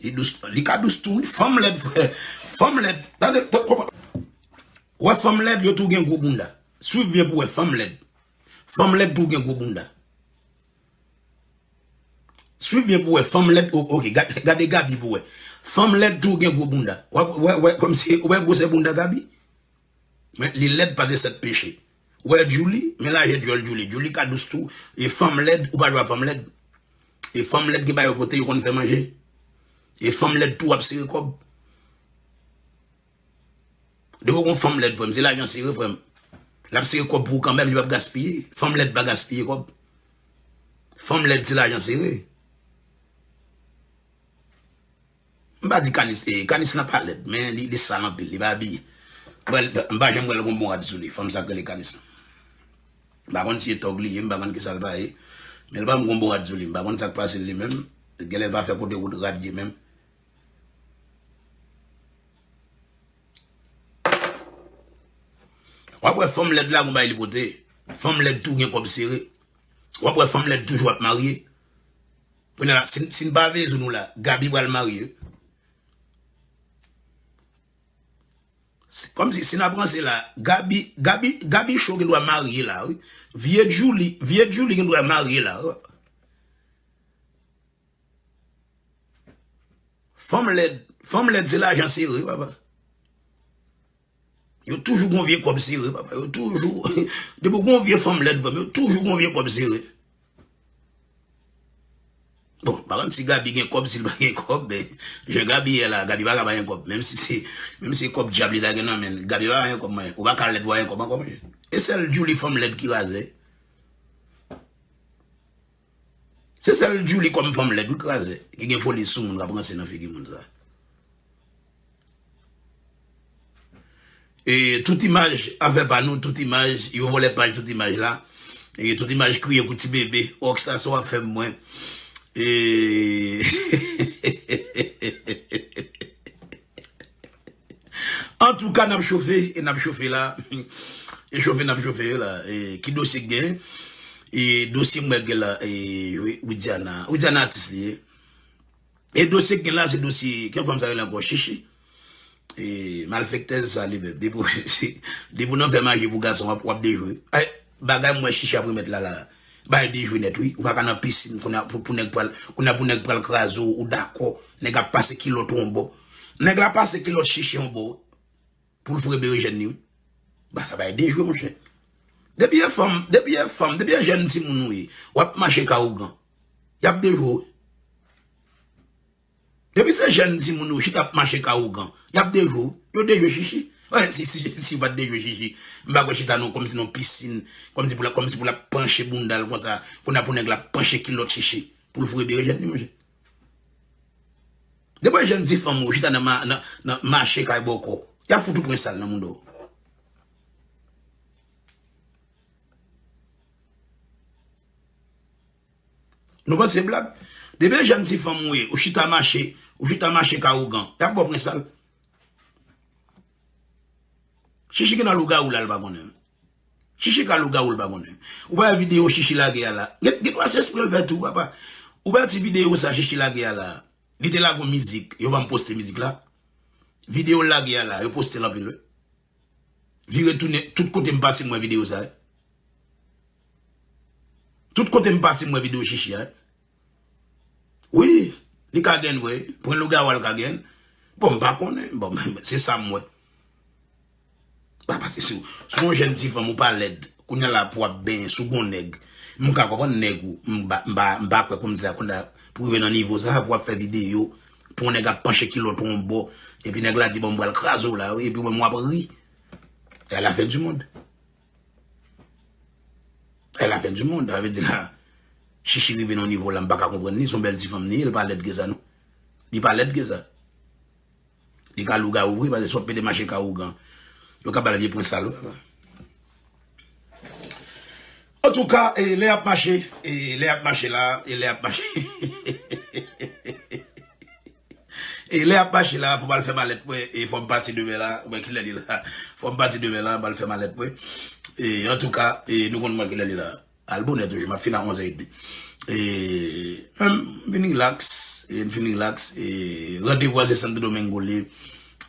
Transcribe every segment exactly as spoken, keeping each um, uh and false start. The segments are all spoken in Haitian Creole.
Li dous, li ka dous tou, wi. Fanm lèd, frè. Fanm lèd. Tande, tande, konprann. Wè fanm lèd, yo tou gen gwo bounda. Swiv byen pou wè fanm lèd. Fanm lèd tou gen gwo bounda. Swiv byen pou wè fanm lèd, o-, oke, gad-, gade Gaby pou wè. Fanm lèd tou gen gwo bounda. Wè, wè, wè, kòmsi, wè gwosè bounda Gaby? Men li lèd pase sèt peche. Ou wè Djouly, men lajè dyòl Djouly. Djouly ka dous tou. E fanm lèd, ou pa jwe a fanm lèd. E fanm lèd gen bagay yo pote, yo konn fè manje. E fanm lèd tou ap sere kòb. Depi w gon fanm lèd, frè m, se lajan sere, frè m. L ap sere kòb pou ou kanmenm, li p ap gaspiye. Fanm lèd pa gaspiye kòb. Fanm lèd, se lajan sere. M pa di Kanis, eh, Kanis lan pa lèd, men li, li sal anpil, li pa abiye. Mwen, m pa janm wè l gon bon rad sou li, fanm sa k rele Kanis lan. M pa konn si e tòg li ye, m pa konn kisa l pa ye. Men l pa m gon bon rad sou li, m pa konn sa k pase l li menm. Genlè l pa fè kote wout rad ye menm. W ap wè fanm lèd la gon bagay li pote. Fanm lèd tou gen kòb sere. W ap wè fanm lèd toujou ap marye. Kounye a la, si, si n pa veye sou nou la, Gaby pral marye. Si, kòmsi, si n ap ranse la, Gaby, Gaby, Gaby Cho gen dwa marye la, wi. Vye Djouly, vye Djouly gen dwa marye la, wi. Fanm lèd, fanm lèd se lajan sere, papa. Yo toujou gon vye kòb sere, papa. Yo toujou, depi w gon vye fanm lèd, frè m, yo toujou gon vye kòb sere. Bon, pa konn si Gaby gen kòb, si l pa gen kòb, men jan Gaby ye la, Gaby pa ka pa gen kòb. Menm si se, menm si se kòb dyab li ta gen nan men l, Gaby pa ka gen kòb, mwen. Ou pa ka lèd pou w pa gen kòb ankò, mwen. E sèl Djouly fanm lèd ki razè. Se sèl Djouly kòm fanm lèd, wi, krazè, ki gen foli sou moun k ap ranse nan figi moun sa. E tout imaj, afè pa nou, tout imaj, yo vòlè paj tout imaj la. E tout imaj kriye kou ti bebe. Rockstar, sa w ap fè m mwen. E Antouka, n ap chofe, e n ap chofe la. E chofe, n ap chofe la. E ki dosye k gen? E dosye m wè gen la, e, wi, Widiana. Widiana atis li ye. E dosye k gen la, se dosye, ki fanm sa rele ankò? Chichi. E malfektèz sa li menm. Depi w, depi w nan fè maji pou gason, w ap, w ap dejwe. Ay, bagay m wè Chichi ap remèt la la. Bay dejwe nèt, wi. Ou pa ka nan pisin, kounye a pou, pou nèg pral, kounye a pou nèg pral kraze w, ou dakò. Nèg ap pase kilòt ou yon bò. Nèg la pase kilòt Chichi yon bò, wi. Pou l foure berejèn li, wi. Ba sa bay dejwe, monchè. Depi e fanm, depi e fanm, depi e jèn timoun ou ye, w ap mache ka ougan. Y ap dejwe w. Depi se jèn timoun ou chita ap mache ka ougan, y ap dejwe w. Yo dejwe Chichi. Wè, si, si, si yo pa t dejwe Chichi, m pa kwè chita non kòmsi non pisin, kòmsi pou l, kòmsi pou l ap panche bounda l konsa, kounye a pou nèg la panche kilòt Chichi, pou l foure berejèn li, monchè. Depi jèn ti fanm ou chita nan, ma, nan, nan mache kay bòkò, y ap fout ou pwen sal nan mouda w. Nou panse se blag? Depi jèn ti fanm ou ye, ou chita mache, ou chita mache ka ougan, y ap ba w pwen sal. Chichi gen nan lougawou la, l pa konnen. Chichi ka lougawou, l pa konnen. Ou pa wè videyo Chichi lage a la? Gen, gen dwa se espre l fè tou, papa. Ou pa wè ti videyo sa Chichi lage a la? Li te lage yon mizik, yo pa m poste mizik la. Videyo l lage a la, yo poste l anpil, wi. Vire tounen, tout kote m pase m wè videyo sa, wi. Tout kote m pase m wè videyo Chichi a, wi. Wi, li ka gen vre. Pwen lougawou a l ka gen. Bon, m pa konnen. Bon, se sa m wè. Pa pase sou, sou yon jèn ti fanm ou pa lèd. Kounye a la pou w ap benyen sou gon nèg. M ka konprann nèg ou. M pa, m pa, m pa kwè kòmsi a kounye a pou rive nan nivo sa, pou w ap fè videyo, pou yon nèg ap panche kilòt ou yon bò. Epi nèg la di, "Bon, m pral kraze w la, wi." Epi ou menm w ap ri. E la fin du monde. E la fin du monde, sa vle di la, Chichi rive nan nivo la, m pa ka konprann li, se yon bèl ti fanm li ye, li pa lèd ke sa, non. Li pa lèd ke sa. Li ka lougawou vre, paske si w ap pede mache ka ougan, yo ka ba l vye pwen sal, wi, papa. Antouka, e, lè y ap mache, e, lè y ap mache la, e, lè y ap mache. E lè y ap mache la, fò m al fè malèt mwen, e fò m pati demen la. Ou wè kilè li la? Fò m pati demen la, m al fè malèt mwen. E antouka, e nou konn mwen kilè li la. Al bonè toujou, m ap fin a onz è edmi. E, m fin relax, e, m fin relax, e, randevou a se Santo Domingo li.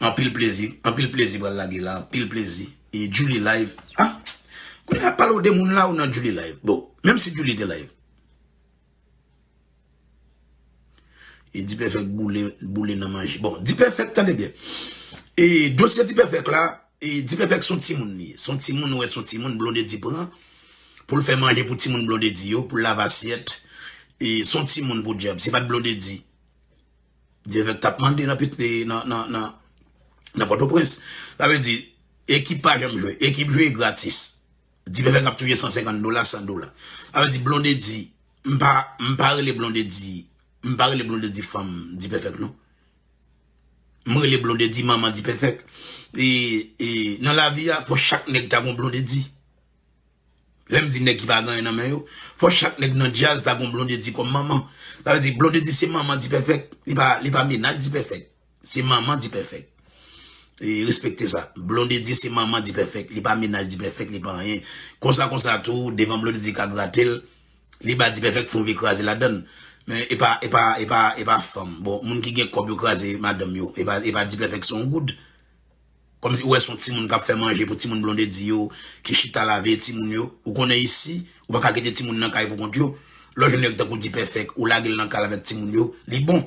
Anpil plezi, anpil plezi pral lage la, anpil plezi. E Julie live. Ah, kounye a pale w de moun la ou nan Julie live. Bon, menm si Julie te live. E Dipèfèk boule, boule nan manje. Bon, Dipèfèk, tande byen. E dosye Dipèfèk la, e Dipèfèk se yon timoun li ye. Se yon timoun, ou wè, se yon timoun Blondedy pran pou l fè manje pou timoun Blondedy yo, pou l lave asyèt. E se yon timoun podyab, se pa t Blondedy. Dipèfèk t ap mande nan pit, nan, nan, nan, nan Pòtoprens. Sa vle di, ekip pa janm jwe. Ekip jwe gratis. Dipèfèk ap touche san senkant dola, san dola. Sa vle di, Blondedy, m pa, m pa rele Blondedy, m pa rele Blondedy fanm Dipèfèk, non. M rele Blondedy manman Dipèfèk. E, e, nan lavi a, fò chak nèg ta gon Blondedy. Lè m di nèg ki pa gen anyen nan men yo, fò chak nèg nan djaz ta gon Blondedy kòm manman. Sa vle di, Blondedy se manman Dipèfèk, li pa, li pa mennaj Dipèfèk. Se manman Dipèfèk. E respekte sa. Blondedy se manman Dipèfèk. Li pa mennaj Dipèfèk, li pa anyen. Konsa, konsa tou, devan Blondedy ka grate l, li ba Dipèfèk fon vye kraze ladann. Men e pa, e pa, e pa, e pa fanm. Bon, moun ki gen kòb yo kraze madanm yo. E pa, e pa Dipèfèk se yon goud. Kòmsi ou wè se yon timoun k ap fè manje pou timoun Blondedy yo, ki chita lave timoun yo. Ou konnen isi, ou pa ka kite timoun nan kay pou kont yo. Lè w jwenn nèg tankou Dipèfèk, ou lage l nan kay avèk timoun yo, li bon.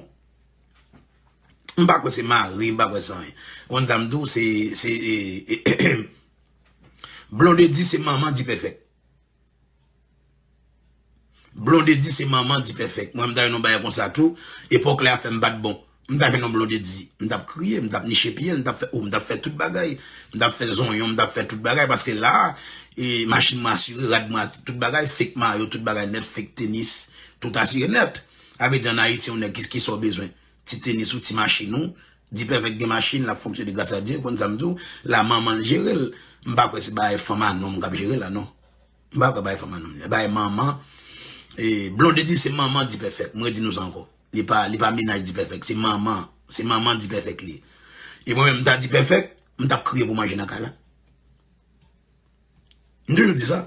M pa kwè se mari, m pa kwè se anyen. Ou konn sa m di w, se, se, e, e, Blondedy se manman Dipèfèk. Blondedy se manman Dipèfèk. Mwen, m ta jwenn yon bagay konsa tou. Epòk la fè m pa t bon. M ta jwenn yon Blondedy. M t ap kriye, m t ap niche pye, m t ap fè, oh, m t ap fè tout bagay. M t ap fè zonyon, m t ap fè tout bagay. Paske la, e, machin mwen asire, rad mwen, tout bagay, fake mayo, tout bagay nèt, fake tenis, tout asire nèt. Sa vle di an Ayiti, yon nèg ki, ki sa w bezwen. Ti tenis ou, ti machin ou. Dipèfèk gen machin, l ap fonksyone gras a Dye, konn sa m di w. La manman l jere l. M pa kwè se bagay fanm a nonm k ap jere la, non. M pa kwè bagay fanm a nonm. Bagay manman. E, Blondedy se manman Dipèfèk. Mwen di nou sa ankò. Li pa, li pa mennaj Dipèfèk. Se manman. Se manman Dipèfèk li ye. E mwen menm, m ta Dipèfèk, m t ap kriye pou manje nan kay la. M toujou di sa.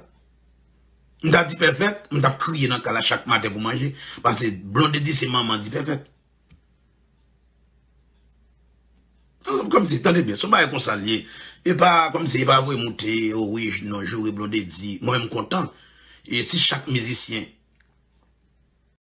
M ta Dipèfèk, m t ap kriye nan kay la chak maten pou manje. Paske Blondedy se manman Dipèfèk. Kòmsi, tande byen, se yon bagay konsa l ye. E pa, kòmsi, e pa voye moute, o wi, non, joure Blondedy. Mwen menm kontan. E si chak mizisyen